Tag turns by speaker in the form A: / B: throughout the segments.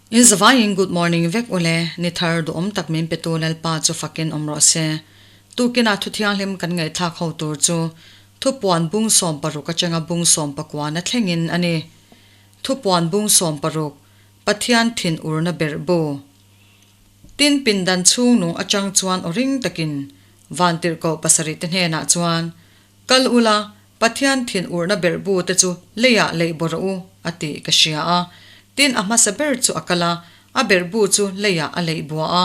A: In zavaiin good morning vek ule, ni thar duhawm tak min petu Lalpa chu fakin awm rawh se. Tukinah thu thianghlim kan ngaihthlak ho tur chu Thupuan bung 60 atanga bung 19 a thlengin a ni. Thupuan bung 60, Pathian thin urna berh bu. Tin pindan chhung nung atang chuan aw ring takin Vantirhkoh pasarih te hnenah chuan, Kal ula, Pathian thin urna berh bu te chu leiah leih bawrh rawh u, a tih ka hria a. Tin a hmasa ber chu a kal a, a berh bu chu leiah a leih bua a.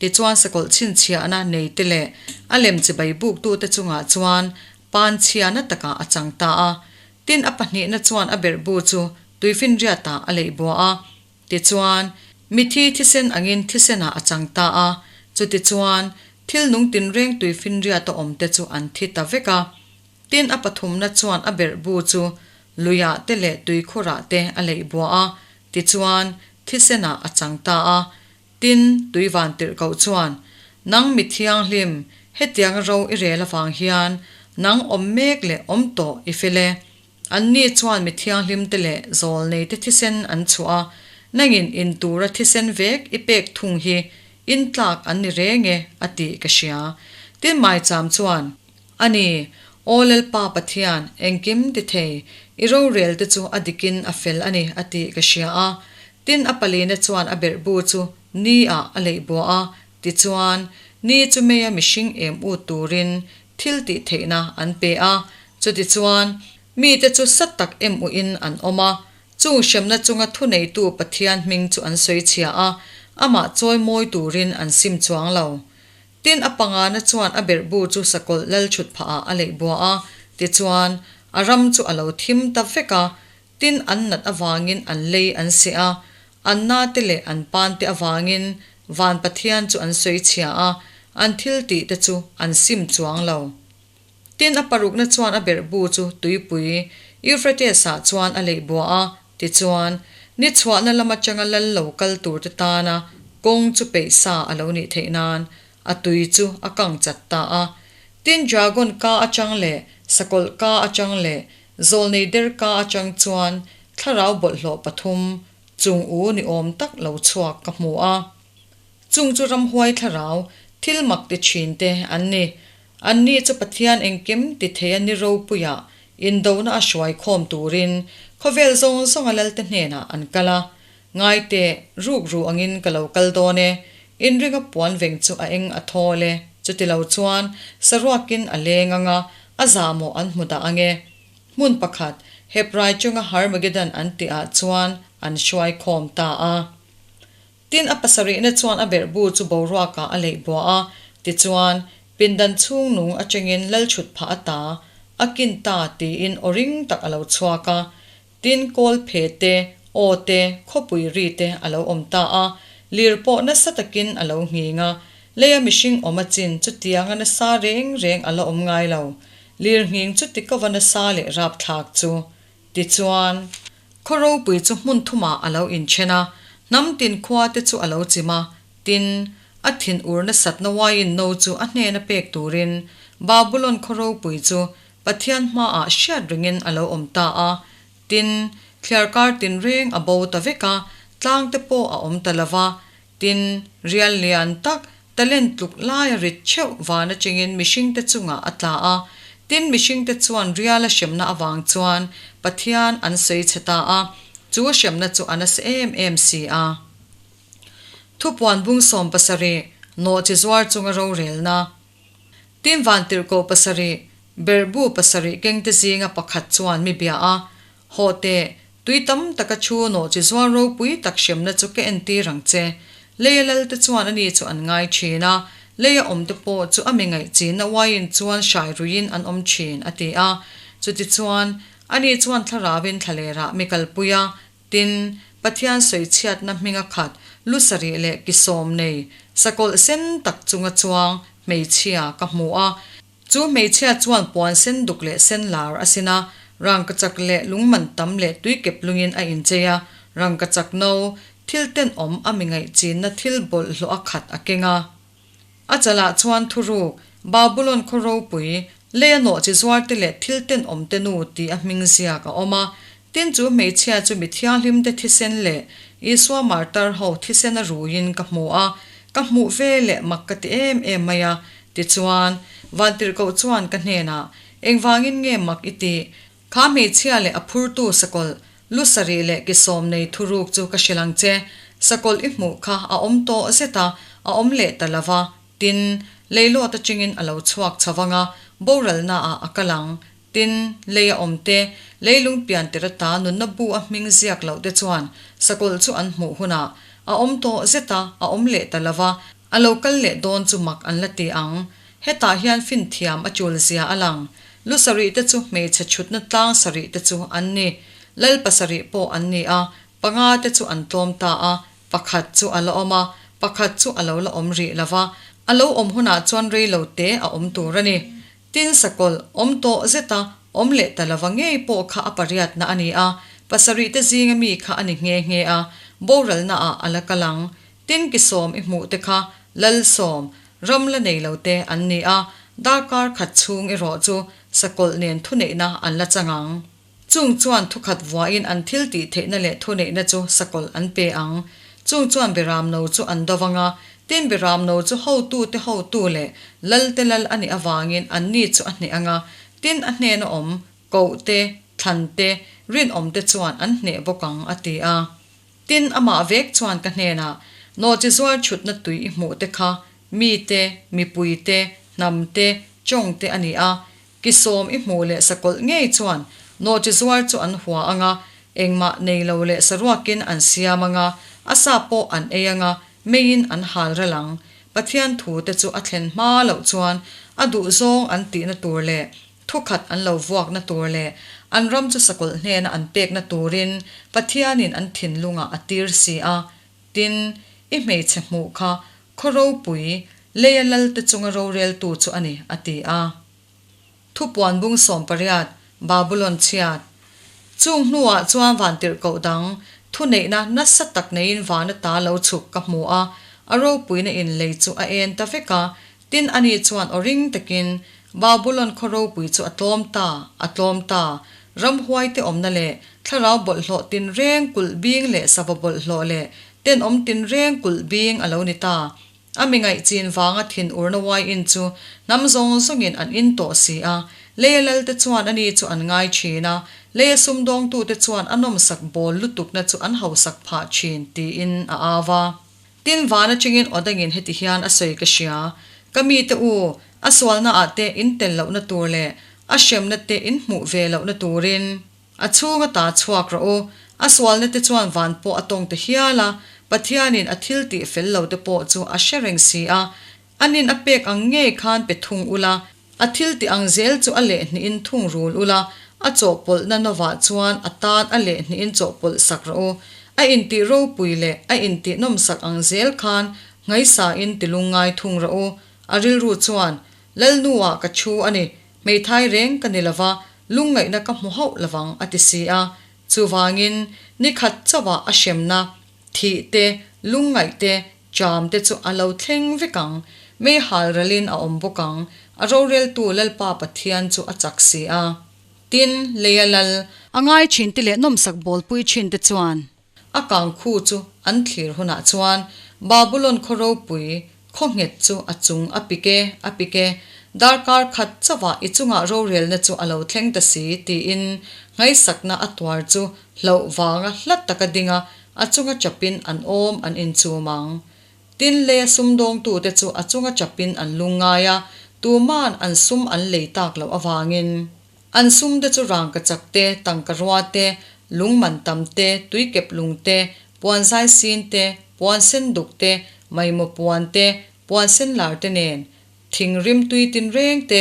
A: Tichuan sakawlh chhinchhiahna nei te leh a lem chibai buktute chungah chuan pan chhiahna takah a chang ta a. Tin a pahnihna chuan a berh bu chu tuifinriatah a leih bua a. Tichuan, mithi thisen angin thisenah a chang ta a. Chutichuan, thil nung tinreng tuifinriata awmte chu an thi ta vek a. Tin a pathumna chuan a berh bu chu luiah te leh tuikhurah te a leih bua a. Tichuan, thisenah a chang ta a. Tin, tui van tirh koh chuan, Nang mi thianghlim, hetiang ro i rel avang hian nang awm mek leh awm tawh i fel e. Anni chuan mi thianghlim te leh zawlnei te thisen an chhuah a, nangin in tura thisen vek i pek thung hi in tlak an ni reng e, a tih ka hria. Tin, Maicham chuan, A ni, Aw Lalpa Pathian, engkim ti thei, i rorel te chu a dikin a fel a ni, a tih ka hria a. Tin, a palina chuan a berh bu chu ni ah a leih bua a, tichuan, ni chu meia mihring em ut turin thil tih theihna an pe a. Chutichuan, mite chu sat tak em uin an awm a, chung hremna chunga thuneitu Pathian hming chu an sawi chhia a, amah chawi mawi turin an sim chuang lo. Tin, a pangana chuan a berh bu chu sakawlh lal chhut phahah a leih bua a, tichuan, a ram chu a lo thim ta vek a, Tin, an nat avangin an lei an seh a, an na te leh an pan te avangin van Pathian chu an sawi chhia a, an thil tih te chu an sim chuang lo. Tin, a parukna chuan a berh bu chu tuipui Euphrates-ah chuan a leih bua a, tichuan, ni chhuahna lam atanga lal lo kal tur te tana kawng chu peih sa a lo nih theih nan a tui chu a kang chat ta a. Tin, dragon ka atang leh sakawlh ka atang leh Zawlnei der ka atang chuan thlarau bawlhhlawh pathum chung u ni awm tak lo chhuak ka hmu a. Chung chu ramhuai thlarau thil mak ti thin te an ni. An ni chu Pathian engkim ti thei a ni ropuiah indona a hruai khawm turin khawvel zawng zawnga lalte hnenah an kal a. Ngaite, ruk ru angin ka lo kal dawn e, inringa puan veng chu a eng a thawl e, chuti lo chuan saruakin a leng ang a, a zahmawh an hmu dah ang e. Hmun pakhat, Hebrai chunga Harmagedon an tihah chuan an hruai khawm ta a. Tin, a pasarihna chuan a berh bu chu boruakah a leih bua a, tichuan, pindan chhung nung atangin lalchhut phah a ta, a kin ta tiin aw ring tak a lo chhuak a. Tin, kawl phe te, aw te, khawpui ri te a lo awm ta a, lir pawh nasa takin a lo nghing a, leia mihring awm a chin chutianga nasa reng reng a la awm ngai lo. Lir nghing chu ti kova nasa leh rapthlak chu. Tichuan, khaw ropui chu hmun thumah a lo inthen a, hnam tin khua te chu a lo chim a, tin, a thin ur nasatna uaiin no chu a hnena pek turin Babulon khaw ropui chu Pathian hmaah hriat ringin a lo awm ta a, tin, thliarkar tinreng a bo ta vek a, tlang te pawh a awm ta lo va, tin, rial lian tak, talent tluk laia rit theuh van atangin mihringte chungah a tla a, tin, mihringte chuan riala hremna avang chuan Pathian an sawi chhe ta a, chu hremna chu a nasa em em si a. Thupuan bung 70, Nawhchi zuar chunga rorelna. Tin vantirhkoh pasarih, berhbu pasarih kengte zinga pakhat chuan mi bia a, Hawh teh, tui tam taka thu nawh chi zual ropui tak hremna chu ka entir ang che. Leia lalte chuan ani chu an ngai thin a, leia awmte pawh chu a mi ngaih chinna uaiin chuan hrai ruiin an awm thin, a ti a. Chutichuan, ani chuan thlarauin thlalerah mi kalpui a, Tin, Pathian sawichhiatna hminga khat lu sarih leh ki sawm nei, sakawlh sen tak chunga chuang hmeichhia ka hmu a. Chu hmeichhia chuan puan sen duk leh sen lar a sin a, rangkachak leh lungman tam leh tuikep lungin a inchei a, rangkachak no, thil tenawm a mi ngaihchinna thil bawlhhlawh a khat a keng a. A chalah chuan thuruk, Babulon khaw ropui, leia nawhchi zuarte leh thil tenawmte nu tih a hming ziak a awm a. Tin chu hmeichhia chu mi thianghlimte thisen leh Isua martar ho thisen a ruiin ka hmu a, ka hmuh ve leh mak ka ti em em mai a. Tichuan, Vantirhkoh chuan ka hnenah, Engvangin nge mak i tih? Kha hmeichhia leh a phurtu sakawlh, lu sarih leh ki sawm nei thuruk chu ka hrilh ang che. Sakawlh i hmuh kha a awm tawh zet a, a awm leh ta lo va. Tin, leilawt atangin a lo chhuak chho vang a, boralnaah a kal ang. Tin, lei a awm te, leilung pian tir ata nunna bu a hming ziak loh te chuan sakawlh chu an hmuh hunah a awm tawh zet a, a awm leh ta lo va, a lo kal leh dawn chu mak an la ti ang. Hetah hian finthiam a tul zia a lang. Lu sarih te chu hmeichhe chhutna tlang sarih te chu an ni. Lal pasarih pawh an ni a, panga te chu an tlawm ta a, pakhat chu a la awm a, pakhat chu a lo la awm rih lo va, a lo awm hunah chuan rei lo te a awm tur a ni. Tin sakawlh awm tawh zeta awm leh ta lova ngei pawh kha a pariatna a ni a, pasarih te zinga mi kha a ni nghe nghe a, boralna ah a la kal ang. Tin ki sawm i hmuh te kha lal sawm, ram la nei lo te an ni a, darkar khat chhung erawh chu sakawlh nen thuneihna an la chang ang. Chung chuan thukhat vuahin an thil tih theihna leh thuneihna chu sakawlh an pe ang. Chung chuan Beramno chu an do vang a, tin Beramno chu hotute hotu leh lalte lal a nih avangin anni chu a hneh ang a, tin a hnena awm, kohte, thlante, rinawmte chuan an hneh bawk ang, a ti a. Tin, amah vek chuan ka hnenah, Nawhchi zuar chhutna tui i hmuh te kha mi te, mipui te, hnam te, chawng te a ni a, Ki sawm i hmuh leh sakawlh ngei chuan nawhchi zuar chu an hua ang a, engmah nei lo leh saruakin an siam ang a, a sa pawh an ei ang a, meiin an hal ral ang. Pathian thu te chu a thlen hma loh chuan a duhzawng an tihna tur leh thukhat an lo vuakna tur leh an ram chu sakawlh hnena an pekna turin Pathianin an thinlungah a tir si a. Tin, i hmeichhe hmuh kha khaw ropui leia lalte chunga roreltu chu a ni, a ti a. Thupuan bung 18, Babulon chhiat. Chung hnuah chuan vantirhkoh dang, thuneihna nasa tak neiin van ata lo chhuk ka hmu a, a ropuina in lei chu a en ta vek a, tin ani chuan aw ring takin, Babulon khaw ropui chu a tlawm ta, a tlawm ta, ramhuaite awmna leh thlarau bawlhhlawh tinreng kulh bing leh sava bawlhhlawh leh tenawm tinreng kulh bing a lo ni ta. A mi ngaihchin vanga thin urna uaiin chu hnam zawng zawngin an in tawh si a, leia lalte chuan ani chu an ngai thin a, leia sumdawngtute chuan a nawmsak bawl lutukna chu an hausak phah thin, tiin a au a. Tin, van atangin aw dangin heti hian a sawi ka hria, Ka mite u, a sualnaah te in tel lohna tur leh a hremna te in hmuh ve lohna turin, A chhung a ta chhuak rawh u. A sualna te chuan van pawh a tawng ta hial a, Pathianin a thil tih fel lo te pawh chu a hre reng si a. Anin a pek ang ngei khan pe thung ula, a thil tih ang zel chu a lehhnihin thung rul ula, a chawhpawlhna novah chuan a tan a lehhnihin chawhpawlh sak rawh u. A intih ropui leh a intih nawmsak ang zel khan ngaisain ti lungngai thung rawh u. A rilru chuan, Lalnu-ah ka thu a ni, Hmeithai reng ka ni lova, lungngaihna ka hmu hauh lovang a ti si a. Chuvangin, ni khat chauhah a hremna, thih te, lungngaih te, ṭam te chu a lo thleng vek ang. Mei hal ralin a awm bawk ang, a roreltu Lalpa Pathian chu a chak si a. Tin, leia lal. A ngai ṭhin te leh nawmsak bawlpui ṭhin te chuan. A kang khu chu an thlir hunah chuan Babulon khaw ropui khaw nghet chu a chung a pik e, a pik e, darkar khat chauhah i chungah rorelna chu a lo thleng ta si tiin nghaisakna a tuar chu hlauh vanga hla taka dinga a chunga chapin an awm an inchum ang. Tin, leia sumdawngtute chu a chunga chapin an lungngai a, tuman an sum an lei tak loh avangin. An sum te chu rangkachak te, tangkarua te, lung man tam te, tuikep lung te, puan zai sin te, puan sen duk te, maimaw puan te, puan sen lar te nen, thing rim tui tinreng te,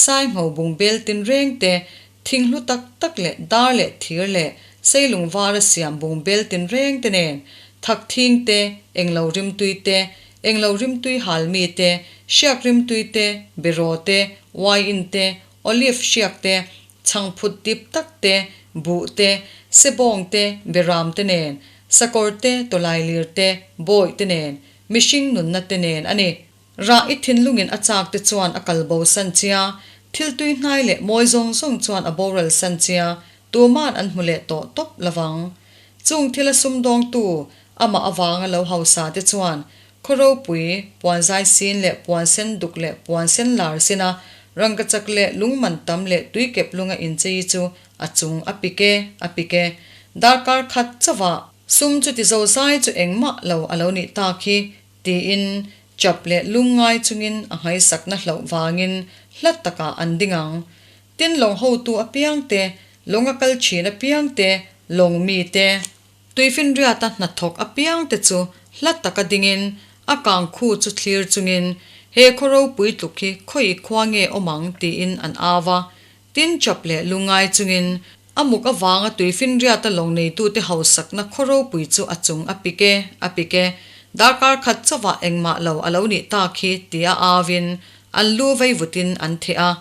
A: sai ngho bung bel tinreng te, thing hlu tak tak leh dar leh thir leh seilung vara siam bung bel tinreng te nen, thak thing te, englo rim tui te, englo rim tui hal mi te, hriak rim tui te, beraw te, uaiin te, Olive hriak te, chhangphut dip tak te, buh te, sebawng te, beram te nen, sakawr te, tawlailir te, bawih te nen, mihring nunna te nen a ni. Rah i thinlungin a chak te chuan a kal bo san chia, thil tui hnai leh mawi zawng zawng chuan a boral san chia, tuman an hmu leh tawh tawp lovang. Chung thila sumdawngtu amah avanga lo hausa te chuan khaw ropui, puan zai sin leh puan sen duk leh puan sen lar sina rangkachak leh lungman tam leh tuikep lunga inchei chu a chung a pik e, a pik e. Darkar khat chauhah sum chuti zozai chu engmah lo a lo nih tak hi tiin chap leh lungngai chungin a nghaisakna hlauh vangin hla takah an ding ang. Tin lawng hotu apiang te, lawng a kal thin apiang te, lawng mi te, tuifinriata hnathawk apiang te chu hla taka dingin a kang khu chu thlir chungin he khaw ropui tluk hi khawi khua nge awm ang tiin an au a. Tin chap leh lungngai chungin A muk avanga tuifinriata lawng neitute hausakna khaw ropui chu a chung a pik e, a pik e. Darkar khat chauhah engmah lo a lo nih tak hi tia auin an lu vei vutin an theh a.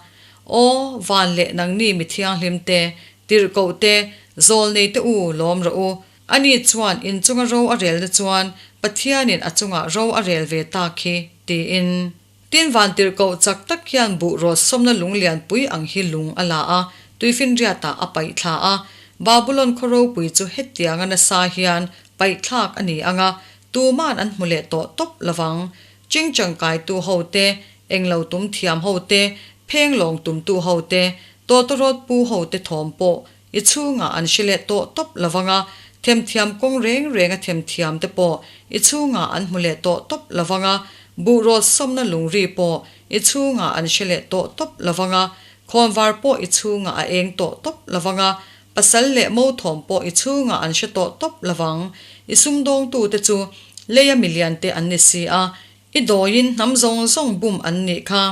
A: Aw, van leh nangni mi thianghlim te, tirhkoh te, zawl nei te u lawm rawh u. Ani chuan inchunga ro a relna chuan Pathianin a chungah ro a rel ve tak hi, tiin. Tin vantirhkoh chak tak hian buh rawt sawmna lung lianpui ang hi lung a la a, tuifinriatah a paih thla a. Babulon khaw ropui chu hetianga nasa hian paih thlak a ni ang a, tuman an hmu leh tawh tawp lovang. Chingchang kaitu ho te, englo tum thiam ho te, phenglawng tumtu ho te, tawtawrawt pu ho te thawm pawh I chhungah an hre leh tawh tawp lovang a, themthiam kawng reng reng a themthiam te pawh i chhungah an hmu leh tawh tawp lovang a, buhrawt sawmna lungri pawh i chhungah an hre leh tawh tawp lovang a, khawnvar pawh i chhungah a eng tawh tawp lovang a, pasal leh mo thawm pawh i chhungah an hre tawh tawp lovang. I sumdawngtute chu leia milian te an ni si a, I dawiin hnam zawng zawng bum an nih kha.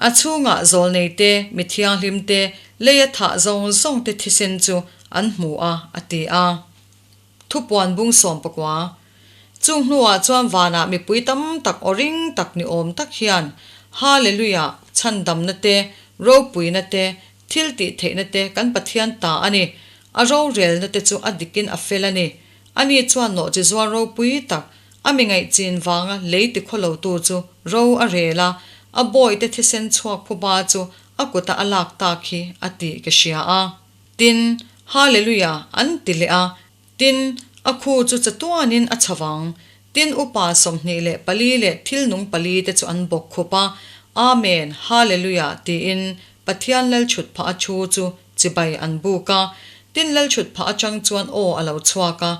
A: A chhungah zawlnei te, mi thianghlim te, leia thah zawng zawng te thisen chu an hmu a, a ti a. Thupuan bung 19. Chung hnuah chuan vanah mipui tam tak aw ring tak ni awm tak hian, Haleluiah, chhandamna te, ropuina te, thil tih theihna te kan Pathian ta a ni. A rorelna te chu a dikin a fel a ni. Ani chuan nawhchi zuar ropui tak, a mi ngaihchin vanga lei tikhawlotu chu ro a rel a, a bawihte thisen chhuak phuba chu a kuta a lak tak hi a tih ka hria a. Tin, Hallelujah! an ti leh a. Tin, a khu chu chatuanin a chho vang. Tin, upa 24 leh thil nung pali te chu an bawk khup a, Amen, Hallelujah! tiin Pathian Lalchhut phah a thu chu Chibai an buk a, tin Lalchhut phah atang chuan aw a lo chhuak a,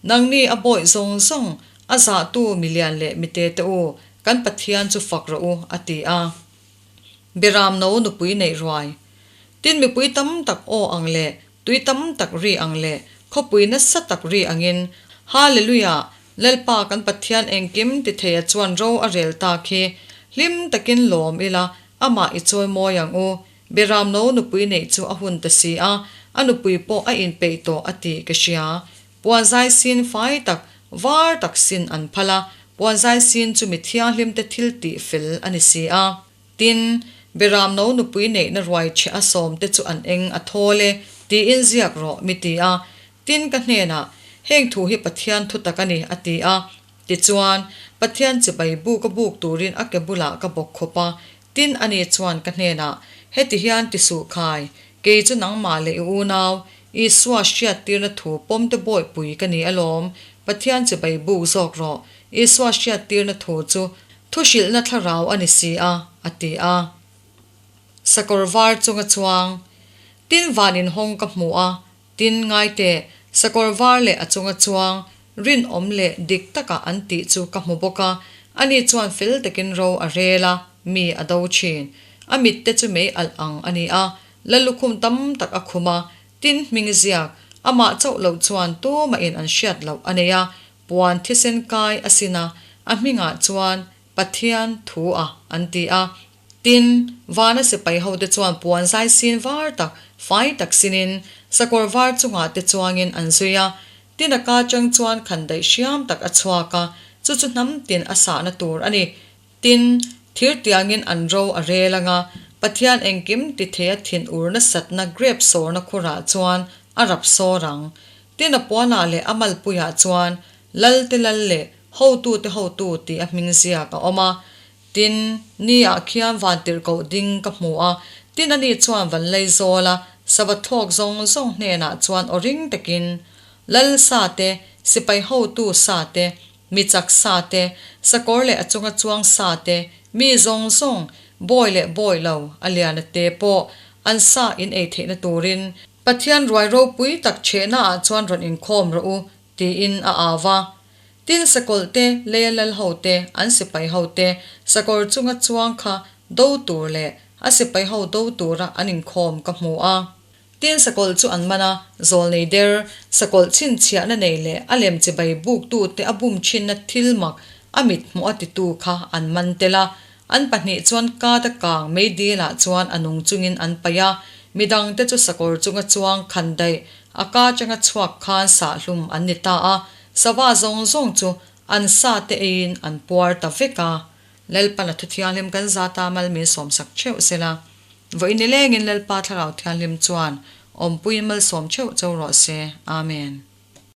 A: Nangni a bawih zawng zawng, a zahtu milian leh mite te u, kan Pathian chu fak rawh u, a ti a. Beram no nupui neih ruai. Tin mipui tam tak aw ang leh tui tam tak ri ang leh khawpui nasa tak ri angin, Hallelujah! Lalpa kan Pathian engkim ti theia chuan ro a rel tak hi, hlim takin lawm ila, amah i chawi mawi ang u, Beram no nupui neih chu a hun ta si a, a nupui pawh a inpeih tawh a tih ka hria. Puan zai sin fai tak, var tak sin an phal a, puan zai sin chu mi thianghlimte thil tih fel a ni si a. Tin, Beram no nupui neihna ruai chhe a sawmte chu an eng a thawl e, tiin ziak rawh mi ti a. Tin, ka hnenah, Heng thu hi Pathian thutak a ni, a ti a. Tichuan, Pathian chibai buk a buk turin a ke bulah ka bawk khawp a, Tin, ani chuan ka hnenah, Heti hian ti suh khai, kei chu nangmah leh i unau, Isua hriattirna thu pawmte bawihpui ka ni alawm, Pathian chibai buk zawk rawh, Isua hriattirna thu chu thu hrilhna thlarau a ni si a, a ti a. Sakawr var chunga chuang, Tin van inhawng ka hmu a, Tin, ngai teh, sakawr var leh a chunga chuang, rinawm leh dik taka an tih chu ka hmu bawk a, ani chuan fel takin ro a rel a, mi a do thin. A mitte chu mei alh ang a ni a, lallukhum tam tak a khum a, tin hming ziak, amah chauh loh chuan tumahin an hriat loh a nei a, puan thisen kai a sin a, a hmingah chuan Pathian thu a an ti a. Tin, vana sipai hote chuan puan zai sin var tak, fai tak sinin, sakawr var chungah te chuangin an zui a. Tin a ka chang chuan khandaih hriam tak a chhuak a, chu chu hnam tin a sahna tur a ni. Tin, thir tiangin an ro a rel ang a, Pathian engkim ti theia thinur nasatna grep sawrna khurah chuan a rap sawr ang. Tin a puanah leh a malpuiah chuan Lal te lal leh hotu te hotu tih a hming ziak a awm a. Tin, ni ah khian vantirhkoh ding ka hmu a, tin ani chuan van lei zawl a, sava thlawk zawng zawng hnenah chuan aw ring takin, Lal sa te, sipai hotu sa te, mi chak sa te, sakawr leh a chunga chuang sa te, mi zawng zawng, bawi leh bawi lo, a lian a te pawh an sa in ei theihna turin Pathian ruai ropui tak chhehna ah chuan rawn inkhawm rawh u, tiin a au va. Tin sakawlh te, leia lal ho te, an sipai ho te, sakawr chunga chuang kha do tur leh a sipai ho do tura an inkhawm ka hmu a. Tin sakawlh chu an man a, zawlnei der, sakawlh chhinchhiahna nei leh a lem chibai buktute a bum thinna thil mak a mit hmuh a titu kha an man tel a. An pahnih chuan kat a kang mei dilah chuan a nung chungin an paih a, midangte chu sakawr chunga chuang khan daih a ka atanga chhuak khan sahhlum an ni ta a, sava zawng zawng chu an sa te eiin an puar ta vek a. Lalpan a thu thianghlim kan zata mal min sawmsak theuh sela. Vawiin nilengin Lalpa Thlarau Thianghlim chuan awmpui malsawm theuh cho rawh se. Amen.